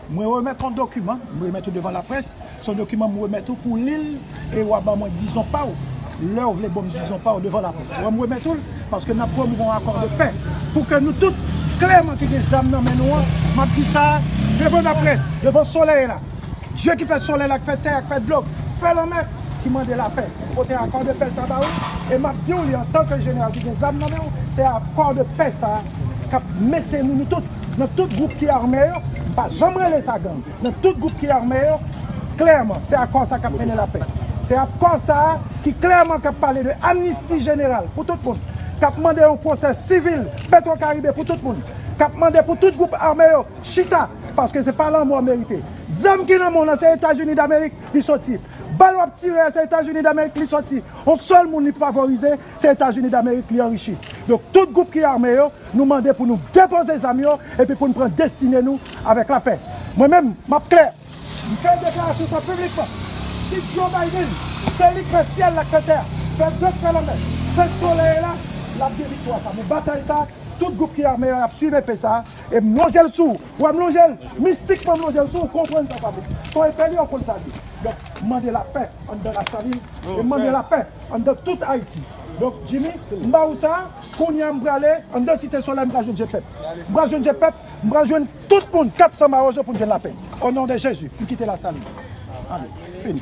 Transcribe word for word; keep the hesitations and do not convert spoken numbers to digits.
Mwen remèt yon dokiman, mwen remèt ou devan laprès. Se yon dokiman mwen remèt ou pou li l e w a ban mwen dizon pa w. Lè w vle ban m dizon pa w devan laprès. Wè, mwen remèt ou l paske n ap pwomouve yon akò de pè. Pou ke nou tout, klèman, ki gen zam nan men nou an, m ap di sa devan laprès, devan solèy la. Dye ki fè solèy la, ki fè tè a, ki fè dlo, ki fè lanmè, ki mande lapè. Pote akò de pè sa ba ou. E m ap di w li antanke jeneral ki gen zam nan men w, se akò de pè sa k ap mete nou, nou tout, nan tout gwoup ki ame yo. M pa janm rele sa gang. Nan tout gwoup ki ame yo, klèman, se akò sa k ap mennen lapè. Se akò sa ki klèman k ap pale de amnisti jeneral pou tout moun, k ap mande yon pwosè sivil Petwokaribe pou tout moun, k ap mande pou tout gwoup ame yo chita, paske se pa lanmò merite. Zam ki nan men w lan, se Etazini Damerik li soti. Bal w ap tire a, se Etazini Damerik li soti. Yon sèl moun li favorize, se Etazini Damerik li anrichi. Donk, tout gwoup ki ame yo, nou mande pou nou depoze zam yo epi pou n pran destine nou avèk lapè. Mwen menm, m ap klè. M fè deklarasyon sa piblikman. Si Joe Biden, se li k fè syèl la, k fè tè a, fè dlo k fè lanmè, fè solèy la, l ap gen viktwa sa. Men batay sa, tout gwoup ki ame yo ap swiv epe sa. E m lonje l sou ou. Wè, m lonje l. Mistikman, m lonje l sou ou. Konprann sa, papa. Se yon epe li, ou konn sa l ye. Donk, m mande lapè anndan Lasalin. E m mande lapè anndan tout Ayiti. Donk, Jimmy, m ba ou sa. Kounye a, m prale anndan Site Solèy, m pral jwenn Jepèp. M pral jwenn Jepèp. M pral jwenn tout moun, kat san mawozo pou n jwenn lapè. O non de Jezi, m kite Lasalin. Ale, fini.